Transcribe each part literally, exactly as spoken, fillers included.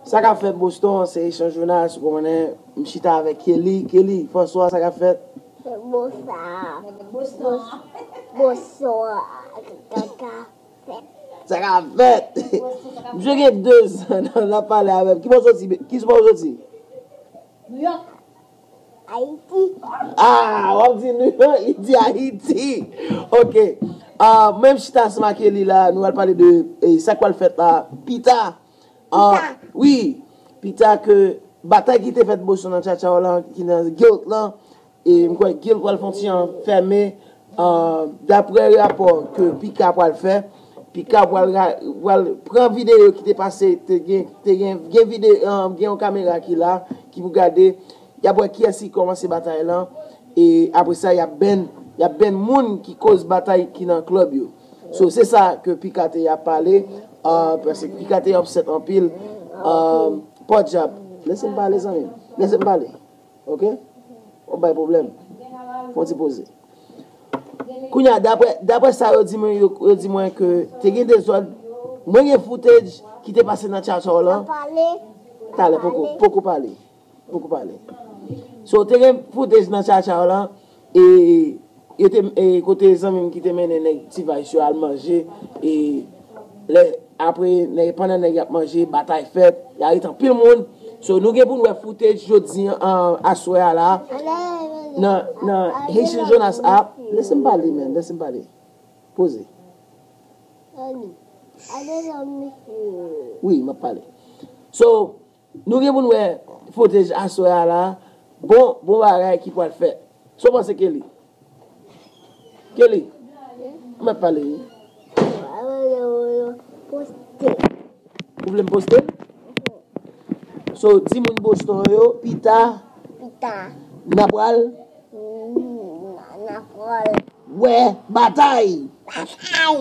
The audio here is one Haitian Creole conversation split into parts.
Sa k ap fèt Boston, se Echanj Jonas, ou konnen, m chita avèk Kelly. Kelly, François, sa k ap fèt? Boston. Boston. Boston. Kaka. Sa k ap fèt? Misye gen de zan n ap pale avè m. Ki bò w soti? Ki bò w soti? New York. Ayiti. Ah, w ap di New York, li di Ayiti. Ok. Ah, menm chita ansanm ak Kelly la, nou al pale de eh, sa k pral fèt la pita. Ah, wi, pita ke batay ki te fèt Boston nan Tchatchaw lan, ki nan Guilt lan, e m kwè Guilt pral fè yon ti jan fèmen, ah, daprè rapò ke Pika pral fè, Pika pral, ra- pral pran videyo ki te pase, te gen, te gen, gen videyo, ah, gen yon kamera ki la, ki pou gade, y ap wè kiyès ki kòmanse batay lan, e apre sa, y ap benn, y ap benn moun ki koz batay ki nan klèb yo. So, se sa ke Pika te ap pale, ah, paske Pika te upset anpil, ah, podyab. Lese m pale, zanmi m. Lese m pale. Ok? W ap bay pwoblèm. Fè yon ti poze. Kounye a, daprè, daprè sa yo di mwen, yo, yo di mwen ke te gen dezòd. Mwen gen footage ki te pase nan Tchatchaw lan. Talè, poko, poko pale. Poko pale. So, te gen footage nan Tchatchaw lan, e, yo te, e, kote zanmi m ki te mennen nèg T-Vice yo al manje, e, lè, apre, nèg, pandan nèg y ap manje, batay fèt, y arete anpil moun. So, nou gen pou n wè footage jodi an, aswè a la, nan, nan Haitian Jonas app. Lese m pale, man, lese m pale. Poze. Wi, m ap pale. So, nou gen pou n wè footage aswè a la. Bon, bon bagay ki pral fèt. Sa w panse, Kelly? Kelly, m ap pale wi. Poste. Ou vle m poste l? So, di moun Boston yo, pita. Pita. N a pral. N a pral. Wè, batay. Batay.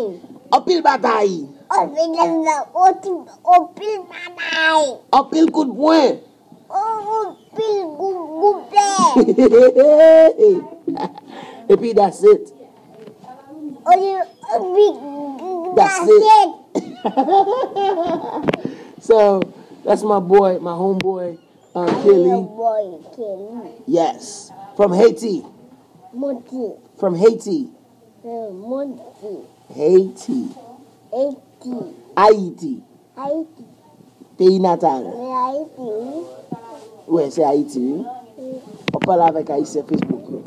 Anpil batay. Anpil, anpil, anpil batay. Anpil kout pwen. Anpil gou- goupè. Epi that's it. Anpil, anpil, that's it. So, that's my boy, my homeboy, uh, Kelly. Boy, Kelly. Yes. From Haiti. Monty. From Haiti. Monty. Haiti. Haiti. Ayiti. Ayiti. Peyi natal. Men Ayiti, wi. Wi, se Ayiti, wi. W ap pale avèk Ayisyen Facebook yo.